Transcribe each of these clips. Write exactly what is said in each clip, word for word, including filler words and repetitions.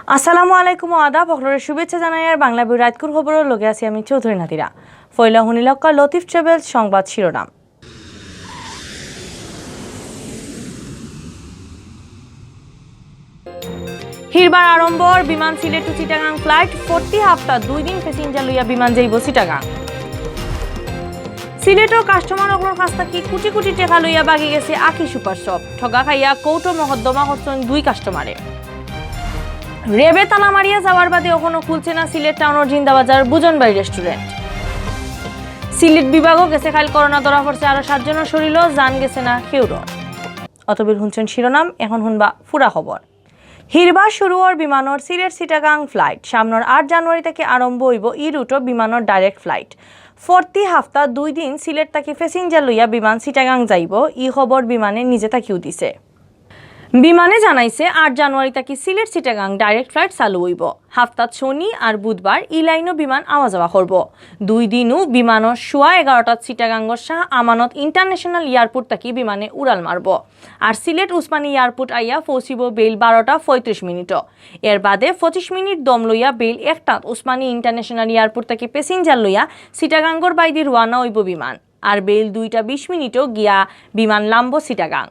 আসসালামু আলাইকুম ও আদাব, হকলরে শুভেচ্ছা জানাইয়ার বাংলা বিউ রাইতকুর খবরর লগে আছি আমি চৌধুরী নাদিরা। ফয়লা হুনিলাউক্কা লতিফ ট্রাভেলস সংবাদ শিরোনাম। হিরবার আরম্ভর বিমান সিলেট টু চিটাগাং ফ্লাইট, প্রতি হাপ্তা দুই দিন প্যাসেঞ্জার লইয়া বিমান যাইবো চিটাগাং। সিলেটর কাস্টমার অকলর কাছ থাকি কোটি কোটি টেকা লইয়া বাগি গেছে আখি সুপার শপ। ঠগা খাইয়া কোর্টো মকদ্দমা করছইন দুই কাস্টমারে। রেবে তালা মারিয়া যাওয়ার বাদে অখনো খুলছে না সিলেট টাউনর জিন্দাবাজার বুজনবাড়ি রেস্টুরেন্ট। সিলেট বিভাগও গেছে কাইল করোনা ধরা পড়ছে আরো সাতজনর শরীরও, জান গেছে না কেউরর। অতবির হুনছেন শিরোনাম, এখন হুনবা পুরা খবর। হিরবার শুরু অর বিমানর সিলেট চিটাগাং ফ্লাইট। সামনর আট জানুয়ারি থাকি আরম্ভ অইবো ই রুটো বিমানর ডাইরেক্ট ফ্লাইট। প্রতি হাপ্তা দুই দিন সিলেট থাকি প্যাসেঞ্জার লইয়া বিমান চিটাগাং যাইবো, ই খবর বিমানে নিজে থাকিউ দিছে। বিমানে জানাইছে, আট জানুয়ারি থাকি সিলেট চিটাগাং ডাইরেক্ট ফ্লাইট চালু অইবো। হাপ্তাত শনি আর বুধবার ই লাইনও বিমান আওয়া যাওয়া করবো। দুই দিনও বিমানর সোয়া এগারোটাত চিটাগাংর শাহ আমানত ইন্টারন্যাশনাল এয়ারপোর্ট থাকি বিমানে উড়াল মারবো। আর সিলেট উসমানী এয়ারপোর্ট আইয়া পৌঁছিবো বেইল বারোটা পঁয়ত্রিশ মিনিটও। এর বাদে পঁচিশ মিনিট দম লইয়া বেইল একটাত উসমানী ইন্টারন্যাশনাল এয়ারপোর্ট থাকি প্যাসেঞ্জার লইয়া চিটাগাংর বাইদি রওয়ানা অইবো বিমান। আর বেইল দুইটা বিশ মিনিটও গিয়া বিমান লামবো চিটাগাং।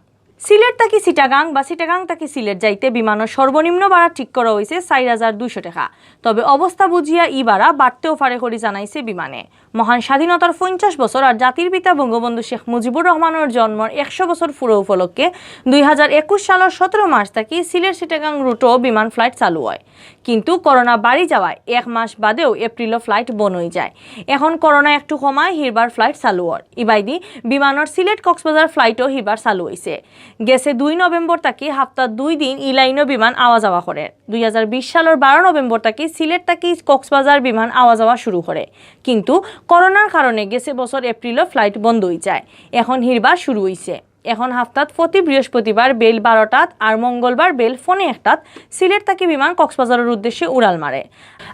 সিলেট থাকি চিটাগাং বা চিটাগাং থাকি সিলেট যাইতে বিমানর সর্বনিম্ন ভাড়া ঠিক করা অইছে চাইর হাজার দুইশো টেকা। তবে অবস্থা বুঝিয়া ই ভাড়া বাড়তেও পারে করি জানাইছে বিমানে। মহান স্বাধীনতার পঞ্চাশ বছর আর জাতির পিতা বঙ্গবন্ধু শেখ মুজিবুর রহমানর জন্মর একশো বছর পুরা উপলক্ষে দুই হাজার একুশ সালর সতেরো মার্চ থাকি সিলেট চিটাগাং রুটো বিমান ফ্লাইট চালু অয়। কিন্তু করোনা বাড়ি যাওয়ায় এক মাস বাদেও এপ্রিলও ফ্লাইট বন্ধ অইযায়। এখন করোনা একটু কমায়, হিরবার ফ্লাইট চালু অর। ইবাইদি বিমানর সিলেট কক্সবাজার ফ্লাইটও হিরবার চালু অইছে। গেছে দুই নভেম্বর থাকি হাপ্তাত দুই দিন ই লাইনও বিমান আওয়া যাওয়া করের। দুই হাজার বিশ সালর বারো নভেম্বর থাকি সিলেট থাকি কক্সবাজার বিমান আওয়া যাওয়া শুরু করে। কিন্তু করোনার কারণে গেছে বছর এপ্রিলও ফ্লাইট বন্ধ অইযায়। এখন হিরবার শুরু অইছে। এখন হাপ্তাত প্রতি বৃহস্পতিবার বেইল বারোটাত আর মঙ্গলবার বেইল ফোনে একটাত সিলেট থাকি বিমান কক্সবাজারর উদ্দেশ্যে উড়াল মারে।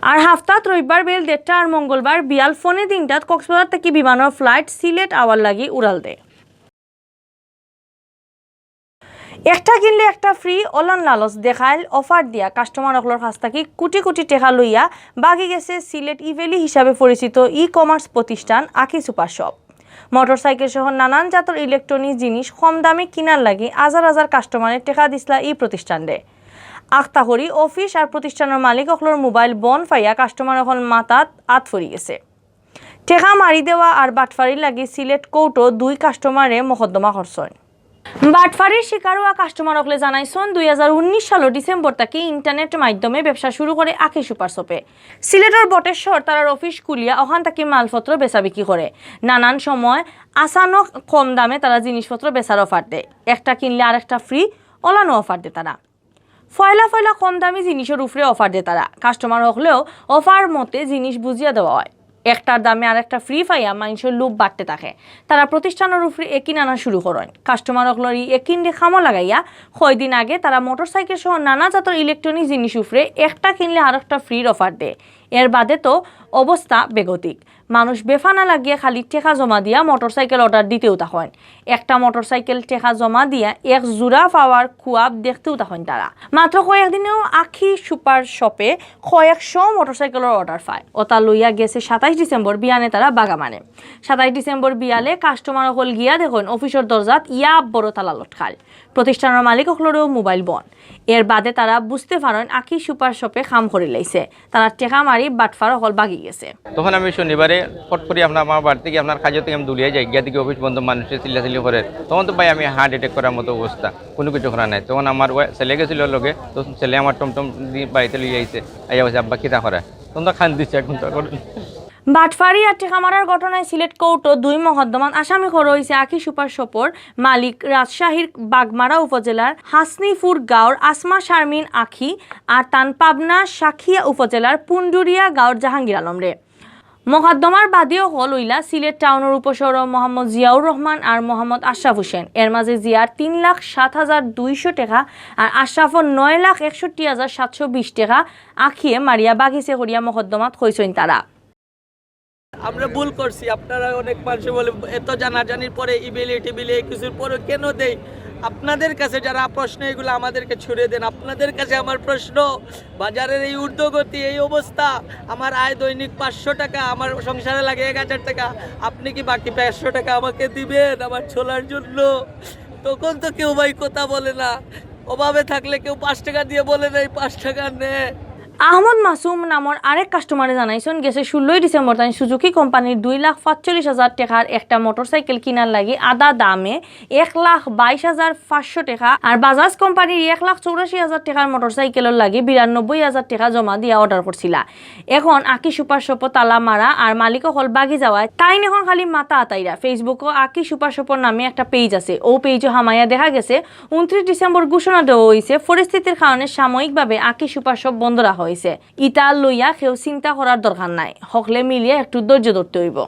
আর হাপ্তাত রবিবার বেইল দেড়টা আর মঙ্গলবার বিয়াল ফোনে তিনটাত কক্সবাজার থাকি বিমানর ফ্লাইট সিলেট আওয়ার লাগি উড়াল দেয়। একটা কিনলে একটা ফ্রি অলান লালচ দেখাইল অফার দিয়া কাস্টমার অকলর কাছ থাকি কোটি কোটি টেকা লইয়া বাগি গেছে সিলেট ইভেলি হিসাবে পরিচিত ই কমার্স প্রতিষ্ঠান আখি সুপার শপ। মোটরসাইকেল সহ নানান জাতর ইলেকট্রনিক জিনিস কম দামে কিনার লাগি হাজার হাজার কাস্টমারে টেকা দিছলা ই প্রতিষ্ঠানরে। আখতা করি অফিস আর প্রতিষ্ঠানর মালিক অকলর মোবাইল বন্ধ পাইয়া কাস্টমার অকল মাথাত আত পড়ি গেছে। টেকা মারি দেওয়া আর বাটফারির লাগি সিলেট কোর্টো দুই কাস্টমারে মকদ্দমা করছইন। বাটফারির শিকার অওয়া কাস্টমার অকলে জানাইছইন, দুই হাজার উনিশ সালর ডিসেম্বর থাকি ইন্টারনেট মাধ্যমে ব্যবসা শুরু করে আখি সুপার শপে। সিলেটর বটেশ্বর তারার অফিস খুলিয়া অখান থাকি মালপত্র বেচাবিক্রি করে। নানান সময় আচানক কম দামে তারা জিনিসপত্র বেচার অফার দেয়। একটা কিনলে আরেকটা ফ্রি, অলানো অফার দেয় তারা। পয়লা পয়লা কম দামি জিনিসর উপরে অফার দেয় তারা। কাস্টমার অকলেও অফার মতে জিনিস বুঝিয়া দেওয়া অয়। একটার দামে আরেকটা ফ্রি পাইয়া মাইনষর লোভ বাড়তে থাকে। তারা প্রতিষ্ঠানর উপরে একিন আনা শুরু করইন। কাস্টমার অকলর ই একিনরে কামো লাগাইয়া কয়দিন আগে তারা মোটরসাইকেল সহ নানা জাতর ইলেকট্রনিক জিনিস উপরে একটা কিনলে আরেকটা ফ্রির অফার দেয়। এর বাদে তো অবস্থা বেগতিক। মানুষ বেফানা লাগিয়া খালি টেকা জমা দিয়া মোটরসাইকেল অর্ডার দিতেউ থাকইন। একটা মোটরসাইকেল টেকা জমা দিয়া এক জোড়া পাওয়ার খুয়াব দেখতেউ থাকইন তারা। মাত্র কয়েকদিনেও আখি সুপার শপে কয়েকশো মোটরসাইকেলর অর্ডার পায়। অতা লইয়া গেছে সাতাইশ ডিসেম্বর বিয়ানে তারা বাগামারে। সাতাইশ ডিসেম্বর বিয়ালে কাস্টমার অকল গিয়া দেখইন অফিসর দরজাত ইয়া বড় তালা লটকাইল। প্রতিষ্ঠানর মালিক অকলরেও মোবাইল বন্ধ। এর বাদে তারা বুঝতে পারইন আখি সুপার শপে কাম করিলাইছে। তারা টেকা মারি বাটফার অকল বাগি গেছে। তখন আমি শনিবারে ফট করি আপনার আমার বাড়ি থাকি আপনার কাজে থাকি আমি দৌড়িয়া যাই, গিয়া দেখি অফিস বন্ধ, মানুষে চিল্লাচিল্লি করে। তখন তো ভাই আমি হার্ট অ্যাটাক করার মতো অবস্থা, কুনু কিছু করার নাই। তখন আমার ওই ছেলে গেছিল লগে, তো ছেলে আমার টমটম দি বাড়িত লইয়া আইছে, আইয়া কইছে, "আব্বা কিতা করে?" তখন তো কান্দিছে, এখন তো এখন বাটফারি আর টেকা মারার ঘটনায় সিলেট কোর্টো দুই মকদ্দমাত আসামি করা অইছে আখি সুপার শপর মালিক রাজশাহীর বাগমারা উপজেলার হাসনিপুর গাঁওর আসমা শারমিন আখি আর তান পাবনা শাখিয়া উপজেলার পুন্ডুরিয়া গাঁওর জাহাঙ্গীর আলমরে। মকদ্দমার বাদী অকল অইলা সিলেট টাউনর উপসহ মোহাম্মদ জিয়াউর রহমান আর মোহাম্মদ আশরাফ হোসেন। এর মাঝে জিয়ার তিন লাখ সাত হাজার দুইশো টেকা আর আশরাফর নয় লাখ একষট্টি হাজার সাতশো বিশ টেকা আখিয়ে মারিয়া বাগিছে করিয়া মকদ্দমাত কইছইন তারা। আমরা ভুল করছি, আপনারা অনেক মানুষে বলে, এত জানাজানির পরে ইবেলে টিবেলে কিছুর পরে কেন দেই? আপনাদের কাছে যারা প্রশ্ন, এগুলো আমাদেরকে ছুড়ে দেন। আপনাদের কাছে আমার প্রশ্ন, বাজারের এই ঊর্ধ্বগতি, এই অবস্থা, আমার আয় দৈনিক পাঁচশো টাকা, আমার সংসারে লাগে এক হাজার টাকা, আপনি কি বাকি পাঁচশো টাকা আমাকে দিবেন আমার চলার জন্য? তখন তো কেউ ভাই কথা বলে না, অভাবে থাকলে কেউ পাঁচ টাকা দিয়ে বলে না, এই পাঁচ টাকা নে। আহমদ মাসুম নামর আরেক কাস্টমারে জানাইছইন, গেছে ষোলোই ডিসেম্বর তাইন সুজুকি কোম্পানির দুই লাখ পাঁচচল্লিশ হাজার টেকার একটা মোটরসাইকেল কিনার লাগি আধা দামে এক লাখ বাইশ হাজার পাঁচশো টেকা আর বাজাজ কোম্পানির এক লাখ চৌরাশি হাজার টেকার মোটরসাইকেলর লাগি বিরানব্বই হাজার টেকা জমা দিয়া অর্ডার করছিলা। এখন আকি সুপার শপো তালা মারা আর মালিক অকল বাগি যাওয়ায় তাইন এখন খালি মাথা আতাইরা। Facebook-ও আকি সুপার শপর নামে একটা পেজ আছে, অউ পেজো হামাইয়া দেখা গেছে ঊনত্রিশ ডিসেম্বর ঘোষণা দেওয়া অইছে পরিস্থিতির কারণে সাময়িকভাবে আকি সুপার শপ বন্ধ রাখা অইছে। ইতা লইয়া কেউ চিন্তা করার দরকার নাই, হকলে মিলিয়া একটু ধৈর্য ধরতে অইবো।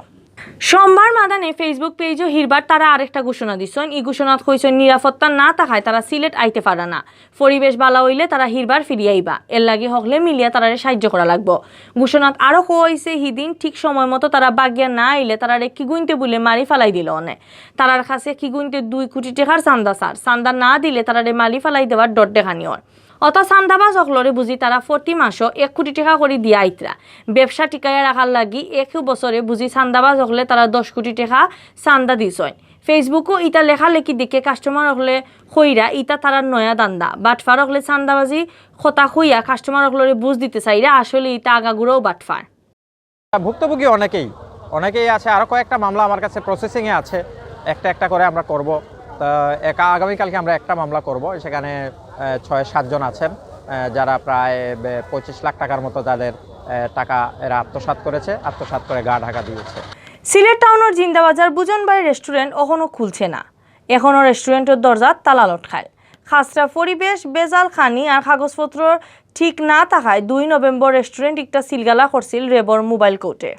সোমবার মাদানে Facebook পেজো হিরবার তারা আরেকটা ঘোষণা দিছইন। ই ঘোষণাত কইছইন, নিরাপত্তা না থাকায় তারা সিলেট আইতে পারা না, পরিবেশ বালা অইলে তারা হিরবার ফিরিয়া আইবা, এরলাগি হকলে মিলিয়া তারারে সাহায্য করা লাগবো। ঘোষণাত আরো কওয়া অইছে, হিদিন ঠিক সময় মতো তারা বাগিয়া না আইলে তারারে কিগুইন্তে বুলে মারি ফালাই দিলো অনে। তারার কাছে কিগুইন্তে দুই কোটি টেকার চান্দা চার, চান্দা না দিলে তারারে মারি ফালাই দেওয়ার ডর দেখানি অর। অতা চান্দাবাজ অকলরে বুঝি তারা প্রতি মাসো এক কোটি টেকা করি দিয়া আইতরা। ব্যবসা টিকাইয়া রাখার লাগি একউ বছরে বুঝি চান্দাবাজ অকলে তারা দশ কোটি টেকা চান্দা দিছইন। Facebook-ও ইতা লেখালেখি দেখে কাস্টমার অকলে কইরা ইতা তারার নয়া ধান্দা। বাটফার অকলে চান্দাবাজি কথা কইয়া কাস্টমার অকলরে বুঝ দিতে চাইরা, আসলে ইতা আগাগুড়াউ বাটফার। ভুক্তভোগী অনেকেই, অনেকেই আছে। আরও কয়েকটা মামলা আমার কাছে প্রসেসিংয়ে আছে, একটা একটা করে আমরা করব। তা একা-, আগামীকালকে আমরা একটা মামলা করব, সেখানে, আহ, ছয় সাতজন আছেন, আহ, যারা প্রায়, বে-, পঁচিশ লাখ টাকার মতো তাদের, আহ, টাকা এরা আত্মসাৎ করেছে, আত্মসাৎ করে গা ঢাকা দিয়েছে। সিলেট টাউনর জিন্দাবাজার বুজন ভাই রেস্টুরেন্ট অখনো খুলছে না, এখনো রেস্টুরেন্টর দরজাত তালা লটকাইল। খাসরা পরিবেশ, ভেজাল খানি আর কাগজপত্র ঠিক না থাকায় দুই নভেম্বর রেস্টুরেন্ট একটা সিলগালা করছিল র্যাবর মোবাইল কোর্টে।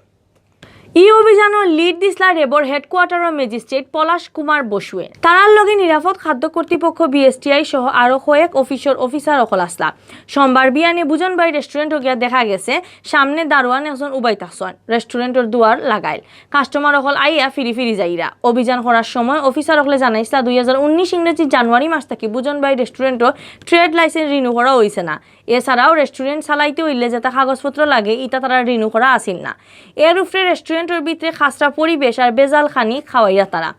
ই অভিযানর লিড দিছলা র্যাবর হেডকোয়ার্টারর ম্যাজিস্ট্রেট পলাশ কুমার বসুয়ে। তারার লগে নিরাপদ খাদ্য কর্তৃপক্ষ, বিএসটিআই সহ আরো কয়েক অফিসর অফিসার অকল আছলা। সোমবার বিয়ানে বুজন ভাই রেস্টুরেন্টো গিয়া দেখা গেছে সামনে দারোয়ান একজন উবাই থাকছইন, রেস্টুরেন্টর দুয়ার লাগাইল। কাস্টমার অকল আইয়া ফিরি ফিরি যাইরা। অভিযান করার সময় অফিসার অকলে জানাইছলা দুই হাজার উনিশ ইংরেজি জানুয়ারি মাস থাকি বুজন ভাই রেস্টুরেন্টর ট্রেড লাইসেন্স রিনিউ করা অইছে না। এছাড়াও রেস্টুরেন্ট চালাইতে অইলে যেতা কাগজপত্র লাগে ইতা তারার রিনিউ করা আছিল না। এর উপরে রেস্টুরেন্টর ভিতরে খাসরা পরিবেশ আর ভেজাল খানি খাওয়াইরা তারা।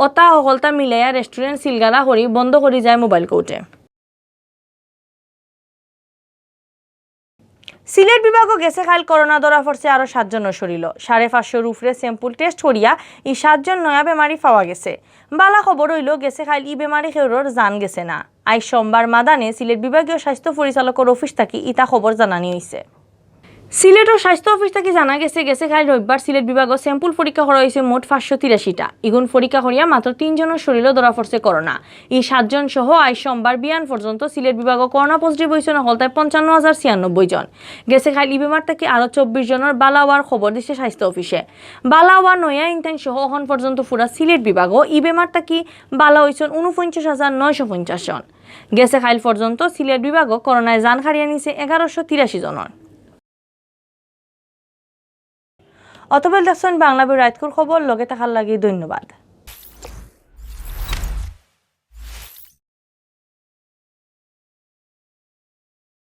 অতা হকলতা মিলাইয়া রেস্টুরেন্ট সিলগালা করি বন্ধ করি যায় মোবাইল কোর্টে। সিলেট বিভাগো গেছে কাইল করোনা ধরা পড়ছে আরো সাতজনর শরীলো। সাড়ে পাঁচশোর উপরে স্যাম্পল টেস্ট করিয়া ই সাতজন নয়া বেমারি পাওয়া গেছে। বালা খবর অইলো, গেছে কাইল ই বেমারি কেউরর জান গেছে না। আইজ সোমবার মাদানে সিলেট বিভাগীয় স্বাস্থ্য পরিচালকর অফিস থাকি ইতা খবর জানানি অইছে। সিলেটর স্বাস্থ্য অফিস থাকি জানা গেছে, গেছে কাইল রবিবার সিলেট বিভাগো স্যাম্পল পরীক্ষা করা অইছে মোট পাঁচশো তিরাশিটা। ইগুন পরীক্ষা করিয়া মাত্র তিনজনর শরীলো ধরা পড়ছে করোনা। ই সাতজন সহ আইজ সোমবার বিয়ান পর্যন্ত সিলেট বিভাগো করোনা পজিটিভ অইছইন হকলতায় পঞ্চান্ন হাজার ছিয়ানব্বই জন। গেছে কাইল ই বেমার থাকি আরো চব্বিশ জনর বালা অওয়ার খবর দিছে স্বাস্থ্য অফিসে। বালা অওয়া নয়া ইনতাইন সহ অখন পর্যন্ত পুরা সিলেট বিভাগো ই বেমার থাকি বালা অইছইন ঊনপঞ্চাশ হাজার নয়শো পঞ্চাশ জন। গেছে কাইল পর্যন্ত সিলেট বিভাগো করোনায় জান কাড়িয়া নিছে এগারোশো তিরাশি জনর। অতবেল দেখছইন বাংলা বি রাইতকুর খবর, লগে থাকার লাগি ধন্যবাদ।